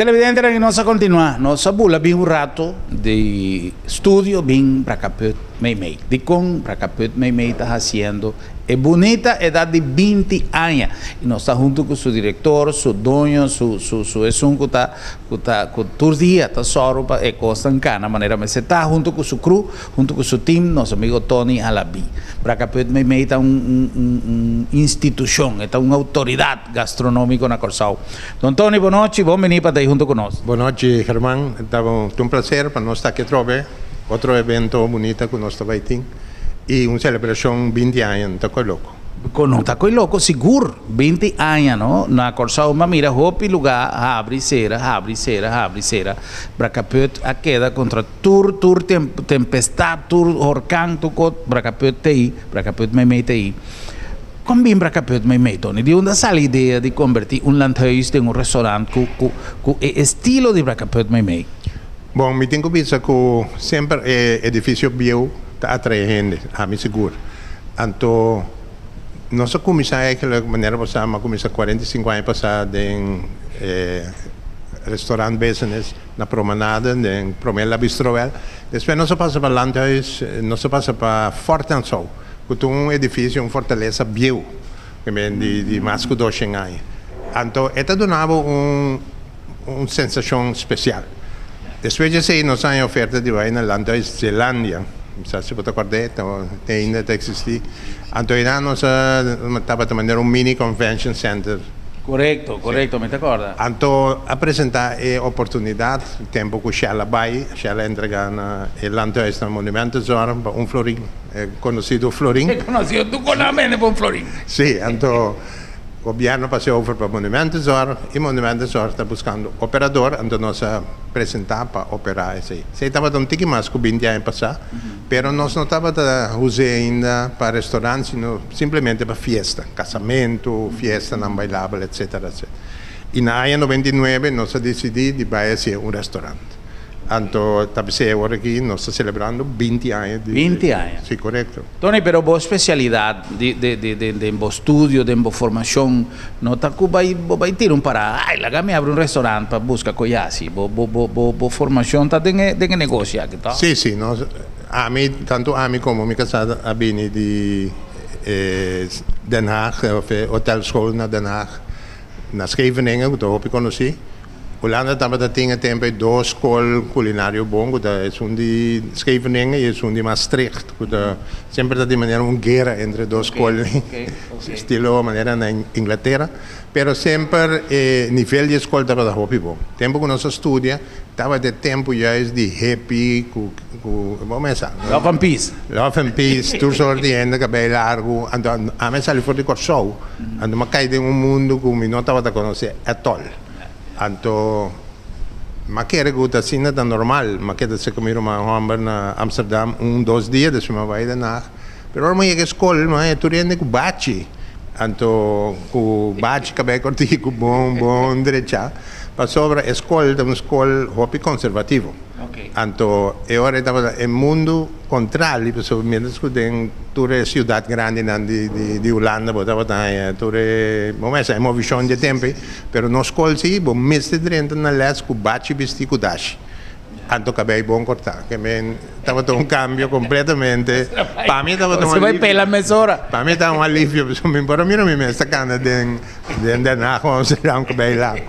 Televidentenan, nos a continua. Nos a bula bin un rato di studio bin Brakkeput Meimei. Dicon Brakkeput Meimei ta haciendo e bunita edad di 20 aña? Y nos ta hunto cu su director, su doño, su esun cu ta tur dia ta soro pa e cosnan cana manera mester ta, hunto cu su crew, hunto cu su team, nos amigo Tony Alabi. Brakkeput Meimei ta un institucion, ta un autoridad gastronomico na Corsou. Don Tony, bon nochi, bon bini pa hunto cu nos. Bon nochi, Germán. Ta un placer pa nos ta aki trobe. Otro evento bunita cu nos tambe tin. Y un celebracion 20 aña, ta loco. No ta loco, sigur. 20 aña, no? Na Corsou, ma mira, hopi lugar, habri, sera, habri, sera, habri, sera. Brakkeput a keda contra tur tempestad, tur horcan, tur cos, Brakkeput t'ey, Brakkeput Meimei t'ey. Con bin Brakkeput Meimei, Tony? Di unda a sali e idea di converti un landhuis den un restaurant cu estilo di Brakkeput Meimei? Bon, mi tin cu bisa cu semper e edificio bieu ta atrae hende, ami sigur. Anto, nos a cuminsa eigenlijk, manera bo a cuminsa 45 aña pasa den restaurant business na Promenade, den Promela Bistroel. Despues nos a pasa pa landhuis, nos a pasa pa Fort Nassau, cu ta un edificio, un fortaleza bieu, cu bin di mas cu 200 aña. Anto, e ta duna bo un sensacion special. Despues di esey, nos a haya oferta di bay na Landhuis Zeelandia. No sa si bo ta corda, ainda ta existi. Anto, ey nos tabata manera un mini convention center. Correcto, mi ta corda. Anto, a presenta e oportunidad, tempo cu Shell a bay, Shell a entrega na e landhuis na Monumentenzorg, pa un florin, conocido florin. Conocido, tur conoce pa un florin. Si, anto, gobierno a pasa over pa Monumentenzorg y Monumentenzorg ta buscando operador, anto nos a presenta pa opera esey. Esey tabata un tiki mas cu 20 aña pasa, pero nos no tabata usa ainda pa restaurant, sino simplemente pa fiesta, casamento, fiestanan bailabel, etc. etc. Y na aña 99 nos a dicidi di bay haci un restaurant. Anto, tabata awor aki nos ta celebrando 20 aña. 20 aña. Si, correcto. Tony, pero bo especialidad di bo estudio, di bo formacion, no ta cu bay tira un para, "Ay, laga mi habri un restaurant pa busca coyasi." Bo formacion ta den negoshi aki, ta? Si, no, ami, tanto ami como mi casa a bini di Den Haag, of hotelschool na Den Haag, na Scheveningen, cu ta hopi conoci. Hulanda tambe tin tempo dos scol culinario bon, cu ta un di Scheveningen y un di Maastricht, cu ta semper ta di manera un guera entre dos scol, estilo manera na Inglatera, pero semper nivel di scol tabata hopi bon. Tempo cu nos a studia, tabata tempo juist di hippie, cu ban pensa. Love and peace. Love and peace, tur soort di hende cabey largo, anto ami a sali for di Corsou, anto m'a cay den un mundo cu mi no tabata conoce at all. Anto, m'a kere cu asina ta normal, m'a keda ser cu mi ruman homber na Amsterdam un, 2 dia, despues m'a bay Den Haag. Pero ora m'a yega scol, m'a tur hende cu bachi. Anto, cu bachi cabey cortico, bon, bon drecha. Pasobra e scol ta un scol hopi conservativo. Anto, e ora tabata e mundo contrario, pasobra mientras cu den tur ciudad grandinan di Hulanda, bo tabata tur, bon, e movecion di tempo, pero nos scol si, bo mester drenta na les cu bachi bisti cu dashi. Anto cabey bon corta. Kiermen tabata un cambio completamente. Pa mi tabata un Bo bai alivio. pela mesora. Pa mi tabata un alivio. Mi por mira mi mes cana den Den Haag, Amsterdam cabey largo.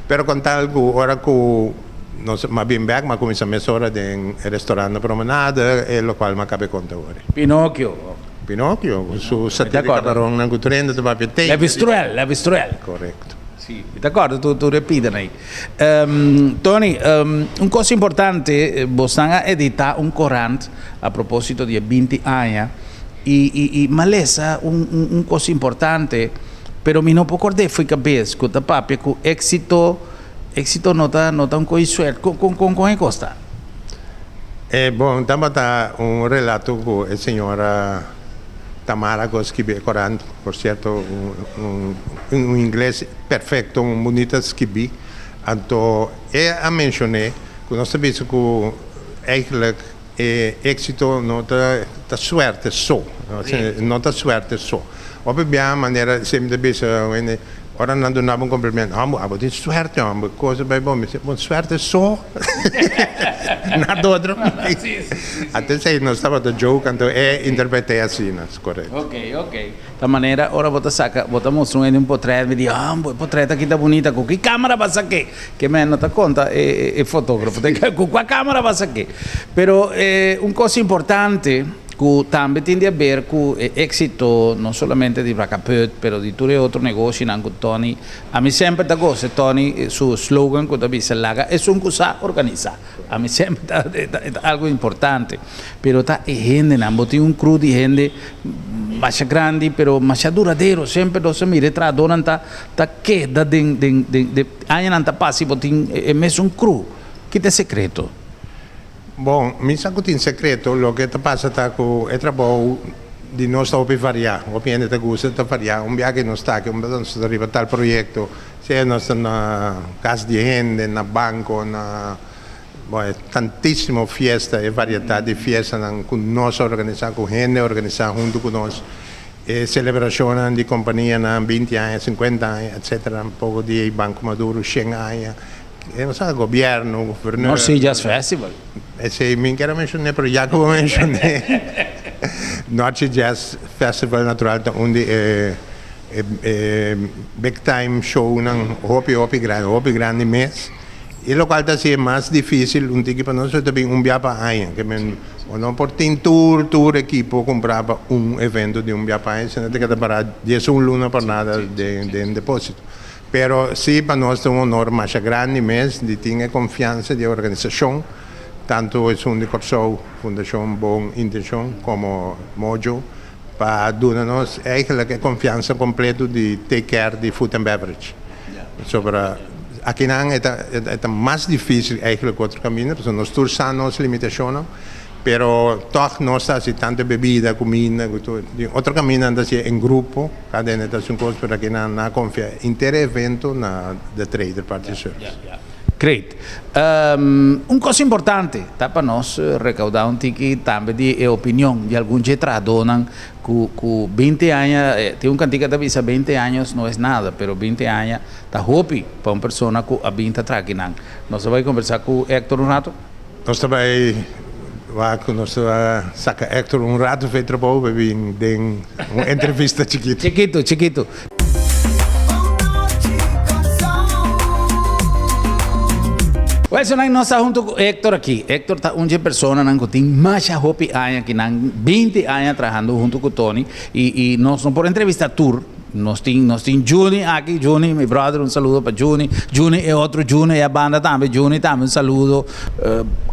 Pero con tal cu ora cu nos m'a bin back, m'a cuminsa mesora den restaurant na Promenade, e locual m'a caba conta awor. Pinocchio. Pinocchio, su satire cabaron nan cu tur hende ta papia te. Levi-Strauss, Levi-Strauss. Correcto. Si, di acuerdo, tur repite ey. Tony, un cos importante, bo a edita un corant a proposito di 20 aña y m'a lesa un cos importante, pero mi no por corda for di cabes, cu ta papia cu exito no ta un cos suerte, con cos ta? Bon, tabata un relato cu e señora Tamara cu a skirbi corant, por cierto, un ingles perfecto, un bunita skirbi. Anto, el a menciona cu nos sa cu eigenlijk exito no ta suerte so, no ta suerte so. Of bia manera semper bisa. Ora nan duna bo un compliment, homber, abo tin suerte homber, cosa bay bon. Mi si, bon suerte so, nada otro. Anto esey nos tabata joke, anto e interprete asina, es correcto. Ok, ok. Ta manera ora bo ta saca, bo ta mustra un hende un potret, mi di, homber, e potret aki ta bunita, cu ki camera bo a saque? Ke men no ta conta e fotografo, cu cua camera bo a saque? Pero un cos importante. Ku tambe tin di haber ku e éksito no solamente di Brakkaput pero di tur e otro negoshinan ku Tony, ami semper ta gosa Tony su slogan ku ta bisa laga esun ku sa organisá. Ami semper ta e ta algu importante. Pero ta e hendenan, bo tin un crew di hende masha grandi pero masha duradero, semper nos a mira e trahadónan ta ta keda den den den añanan ta pasa i bo tin e mesun crew. Ki ta e sekreto? Bon, mi sa ku tin sekreto. Loke ta pasa ta ku e trabou di nos ta hopi variá. Hopi hende ta gusta ta variá. Un biaha ke nos ta aki, un biaha nos ta riba tal proyekto. Sea nos ta na kas di hende, na banko, na, bon, e tantísimo fiesta, e variedat di fiestanan ku nos a organisá, ku hende a organisá huntu ku nos. E selebrashonnan di kompanianan, binti aña, sinkuenta aña, etsetera. Un poko di Banko Maduro, shen aña. E no sa gobierno, goberneur. North Sea Jazz Festival. Esey mi kier a mencioné, pero ya cu bo mencioné. North Sea Jazz Festival natural ta un di e e big time shownan hopi hopi grandi, hopi grandi mes. Y locual ta hacié mas dificil un tiki pa nos, ta bin un bia pa aña. Ke men bo no por tin tur tur ekipo cumpra pa un evento di un bia pa aña, sino ta keda para 11 luna por nada den deposito. Pero sí pa nos ta un honor masha grandi mes di tin e konfiansa di e organisashon, tantu esun di Kòrsou, Fundashon Bon Intenshon, komo Mojo, pa duna nos eigenlijk e konfiansa kompleto di take care di food and beverage. Pasobra akinan e ta e ta mas difísil eigenlijk ku otro kaminda, pasobra nos tur sa nos limitashonnan. Pero tòg nos ta hasi tantu bebida, kuminda ku tur. Di otro kaminda nan ta hasié en grupo, kada hende ta hasi un kos, pero aki nan a konfia henter e evento na The Trader Party Service. Great. Un kos importante ta pa nos rekaudá un tiki tambe di e opinion di algun dje trahadónan ku ku binti aña, tin un kantika ta bisa binti años no es nada, pero binti aña ta hopi pa un persona ku a bin ta traha akinan. Nos ta bai kombersá ku Hector un rato? Nos ta bai wak ku nos ta saka Hector un rato for e trabou pa bin den un entrevista chikitu. Chikitu, chikitu. Welsonan, nos ta huntu ku Hector aki. Hector ta un dje personanan ku tin masha hopi aña akinan, binti aña trahando huntu ku Tony i i nos no por entrevista tur. Nos tin nos tin Juni aki, Juni mi brother un saludo pa Juni, Juni e otro Juni e a banda tambe, Juni tambe un saludo.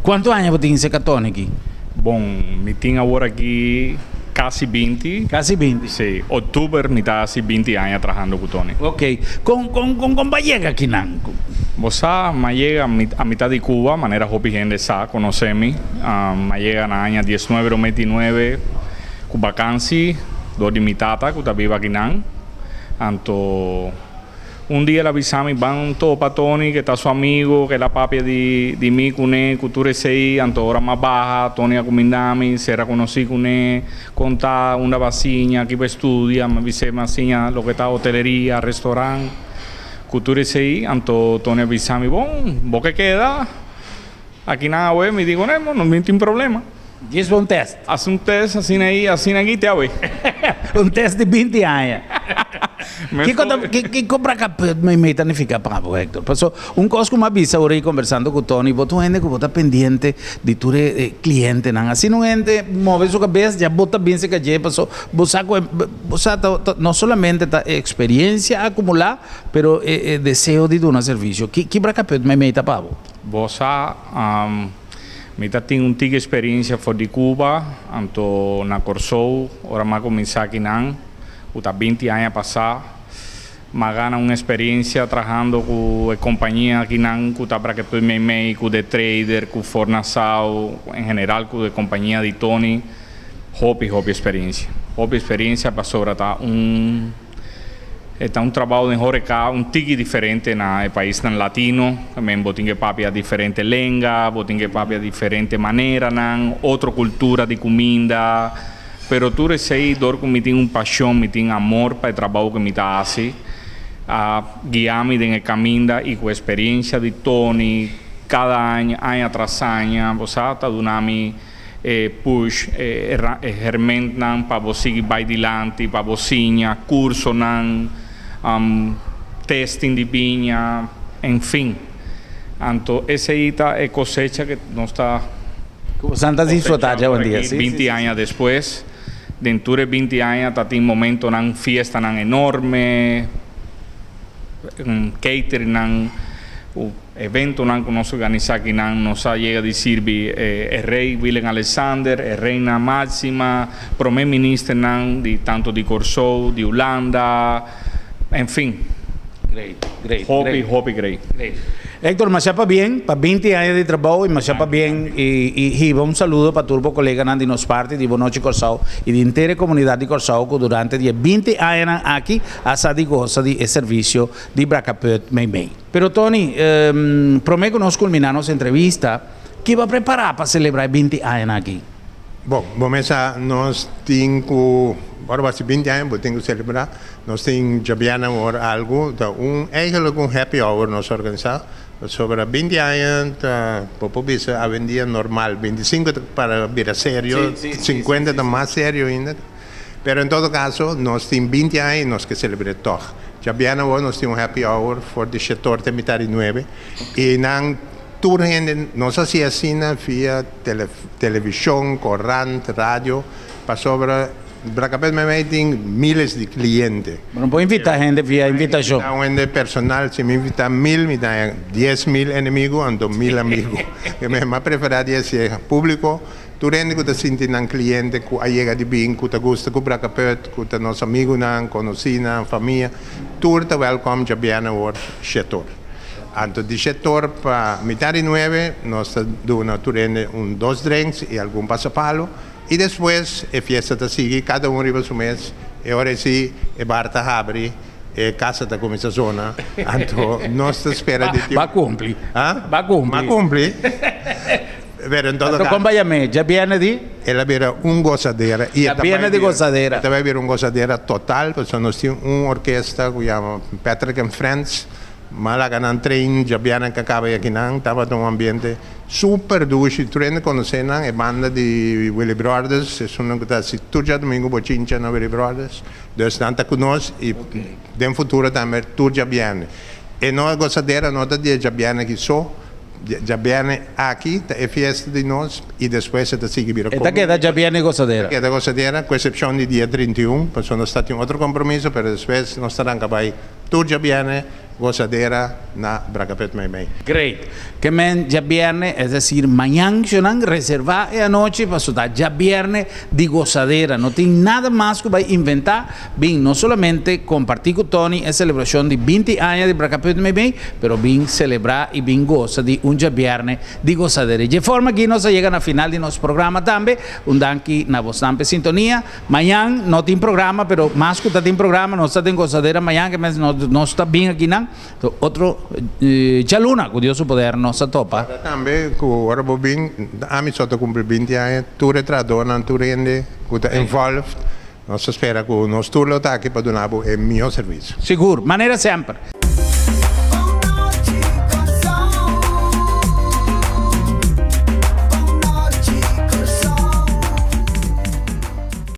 Cuanto aña bo tin cerca Tony aki? Bon, mi tin awor aki casi binti. Casi binti. Si, octuber mi ta haci binti aña trahando cu Tony. Ok, con con con con bo a yega akinan? Bo sa, mi a yega a mitad di Cuba, manera hopi hende sa, conoce mi. Mi a yega na aña diesnuebe dos mil diecinuebe. Ku bakansi dor di mi tata ku ta biba akinan. Anto un dia el a bisa mi ban topa Tony ke ta su amigo ke el a papia di di mi kuné ku tur esei. Anto ora m'a baha Tony a kuminda mi sera konosí kuné konta unda bo a siña ki bo a studia. M'a bis'é m'a siña loke ta hoteleria, restaurant ku tur esei. Anto Tony a bisa mi bon bo ke keda akinan awe? Mi di kuné no tin problema. Djis pa un test. Hasi un test asina ei, asina aki te awe. Un test di binti aña. Kiko ta, kiko Bracaput meimei ta nifiká pa bo, Hector? Paso, un kos ku mi a bisa ora ei kombersando ku Tony, bo ta un hende ku bo ta pendiente di tur e klientenan. Asina un hende move su kabes, ya bo ta binse ka dje, paso bo sa ku e, bo sa ta, ta no solamente ta e eksperiencia akumulá, pero e deseo di duna servisio. Ki, ki Bracaput meimei ta pa bo? Bo sa, Mi ta tin un tiki experiencia for di Cuba, anto na Corsou, ora m'a cuminsa akinan, cu ta binti aña pasa, m'a gana un experiencia trahando cu e compania akinan cu ta Brakkeput Meimei, cu The Trader, cu Fort Nassau, en general cu e compania di Tony, hopi hopi experiencia. Hopi experiencia pasobra ta un. E ta un trabou den horeca un tiki diferente na e paisnan latino. Tamen bo tin ke papia diferente lenga, bo tin ke papia diferente maneranan, otro cultura di cuminda. Pero tur esey dor cu mi tin un pasion, mi tin amor pa e trabou cu mi ta haci. A guia mi den e caminda y cu experiencia di Tony cada aña, aña tras aña, bo sa, ta duna mi e push, e hermentnan pa bo sigui bay dilanti, pa bo siña, cursonan, testing di biña, en fin. Anto esey ta e cosecha cu nos ta Cu boso ta disfruta cosechando awendia, aki si, si, 20 si. aña despues. Den tur e 20 aña ta tin momentonan, fiestanan enorme, cateringnan, eventonan cu nos organisa akinan. Nos a yega di sirbi e Rey Willem Alexander, e Reina Maxima, Prome Ministernan di tanto di Corsou, di Hulanda, en fin. Great, great, Hopi, great. hopi great. Great. Hector, masha pabien pa 20 aña di trabou y masha pabien y hiba un saludo pa tur bo coleganan di nos parti di Bon Nochi Corsou y di henter e comunidad di Corsou cu durante di e 20 añanan aki a sa di goza di e servicio di Brakkeput Meimei. Pero Tony, prome cu nos culmina nos entrevista, ki bo a prepara pa celebra e 20 añanan aki? Bon, bo mesa nos tin cu, ora bo haci 20 aña bo tin cu celebra. Nos tin djabièrnè awor algu, ta un eigenlijk un happy hour nos organisa. Pasobra 20 aña ta, bo por bisa awendia normal, 25 ta para bira serio, 50 ta mas serio ainda. Pero en todo caso nos tin 20 aña y nos ke celebr'é tog. Djabièrnè awor nos tin un happy hour for di shetor te mitar di nuebe y nan tur hende, nos haci asina via television, corant, radio, pasobra Brakkeput Meimei tin miles di cliente. Bo no por invita hende via invitacion. Invita un hende personal, si mi invita 1000, mi ta haña 10,000 enemigo, anto 1000 amigo. Mi a prefera di haci publico. Tur hende cu ta sinti nan cliente cu a yega di bin, cu ta gusta cu Brakkeput, cu ta nos amigunan, conocinan, famia, tur ta welcome djabièrnè awor shetor. Anto di shetor pa mitar di nuebe nos ta duna tur hende un dos drinks y algun pasapalo y despues e fiesta ta sigui cada un riba su mes. E ora esi e bar ta habri, e casa ta cuminsa zona, anto nos ta spera di tin. Ba cumpli. Ha? Ba cumpli. Ba cumpli. Pero en todo Anto caso. con ba yam'é? Djabièrnè di? El a bira un gozadera y e ta Djabièrnè bai di bira, gozadera. e ta bai bira un gozadera total, pasobra nos tin un orkesta cu yama Patrick and Friends. M'a laga nan train djabièrnè cu a caba y akinan tabata un ambiente super dushi. Tur hende conoce nan, e banda di Willy Brothers, esunnan cu ta haci tur djadomingo bochincha na Willy Brothers. Dus nan ta cu nos y den futuro tambe tur djabièrnè. E no gozadera no ta di e djabièrnè aki so. Djabièrnè aki ta e fiesta di nos y despues e ta sigui bira E ta keda djabièrnè gozadera. Ta keda gozadera cu excepcion di dia 31, pasobra nos ta tin otro compromiso, pero despues nos ta ranca bay tur djabièrnè gozadera na Brakkeput Meimei. Great. Ke men djabièrnè, es decir mañan shonan reserva e anochi pasobra ta djabièrnè di gozadera. No tin nada mas cu bay inventa. Bin no solamente comparti cu Tony e celebracion di 20 aña di Brakkeput Meimei, pero bin celebra y bin goza di un djabièrnè di gozadera. Y dje forma aki nos a yega na final di nos programa tambe. Un danki na bosnan p'e sintonia. Mañan no tin programa, pero mas cu ta tin programa nos ta den gozadera mañan, ke mes nos ta bin akinan. Otro djaluna cu Dios su poder nos ta topa. Corda tambe cu ora bo bin, ami so ta cumpli 20 aña, tur e trahadornan, tur hende cu ta involved, nos ta spera cu nos tur lo ta aki pa duna bo e miho servicio. Sigur, manera semper.